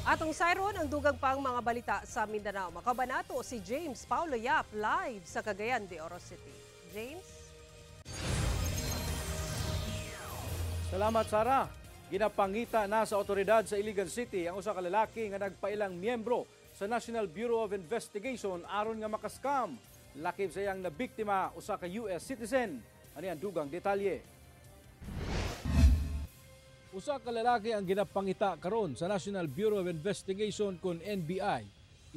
Atong sayron ang dugang pang mga balita sa Mindanao. Makabanato si James Paulo Yap live sa Cagayan de Oro City. James? Salamat, Sara. Ginapangita na sa otoridad sa Iligan City ang usa ka lalaki nga nagpailang miyembro sa National Bureau of Investigation aron nga makaskam. Lakip sa iyang nabiktima, usa ka US citizen. Ani ang dugang detalye. Usa ka lalaki ang ginapangita karon sa National Bureau of Investigation kon NBI,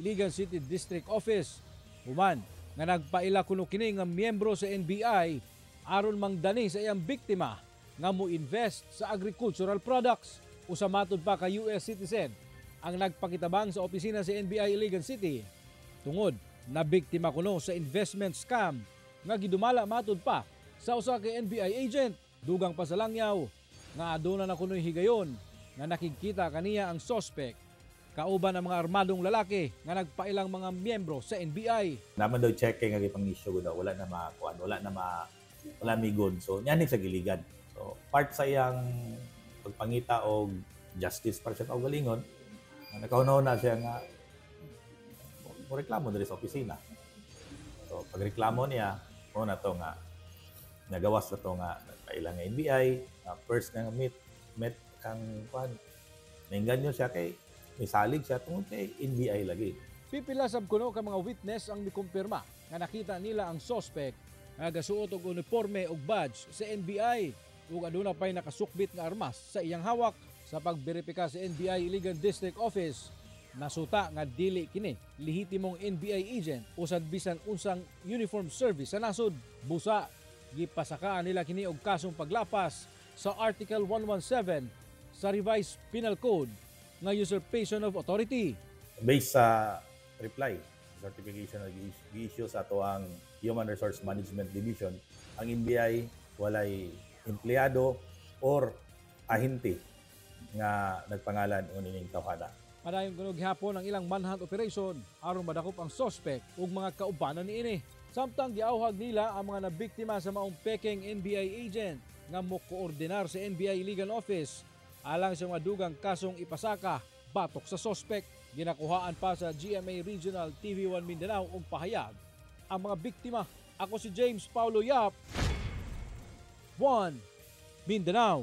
Iligan City District Office. Human nga nagpaila kuno kini nga miyembro sa NBI aron mangdani sa iyang biktima nga mo-invest sa agricultural products. Usa matud pa ka US citizen ang nagpakitabang sa opisina sa NBI Iligan City tungod na biktima kuno sa investment scam nga gidumala matud pa sa usa ka NBI agent. Dugang pa sa langyaw nga aduna na kuno'y higayon nga nakikita kaniya ang suspect kauban ang mga armadong lalaki nga nagpailang mga miyembro sa NBI. Naman daw check nga gipang-issue daw, wala na makuan, wala na ma wala migon. So niyanig sa giligan. So part sa iyang pagpangita og justice para sa kaugalingon, nakahuna na siya nga mo reklamo diri sa opisina. So pagreklamo niya, mo na to nga nagawas na to nga nagpailang nga NBI, first nga meet met kang kuan, nainganyo siya kay misalig siya tungod kay NBI lagi. Pipila sab kuno ka mga witness ang mikumpirma nga nakita nila ang suspect nga gasuot og uniforme ug badge sa NBI ug aduna pay nakasukbit nga armas sa iyang hawak. Sa pagberipika sa NBI Iligan District Office, nasuta nga dili kini lehitimong NBI agent o sad bisan unsang uniform service sa nasod. Busa gipasakaan nila kini og kasong paglapas sa Article 117 sa Revised Penal Code nga usurpation of authority. Based sa reply certification na gi-issue sa atoang Human Resource Management Division, ang NBI walay empleyado or ahente nga nagpangalan o nining tawhana. Padayon kuno gihapon ang ilang manhunt operation aron madakop ang suspect ug mga kaubanan niini. Samtang giawhag nila ang mga nabiktima sa maong peking NBI agent nga mo-koordinar sa NBI Iligan Office alang sa mga dugang kasong ipasaka batok sa suspect. Ginakuhaan pa sa GMA Regional TV1 Mindanao og pahayag ang mga biktima. Ako si James Paulo Yap, 1 Mindanao.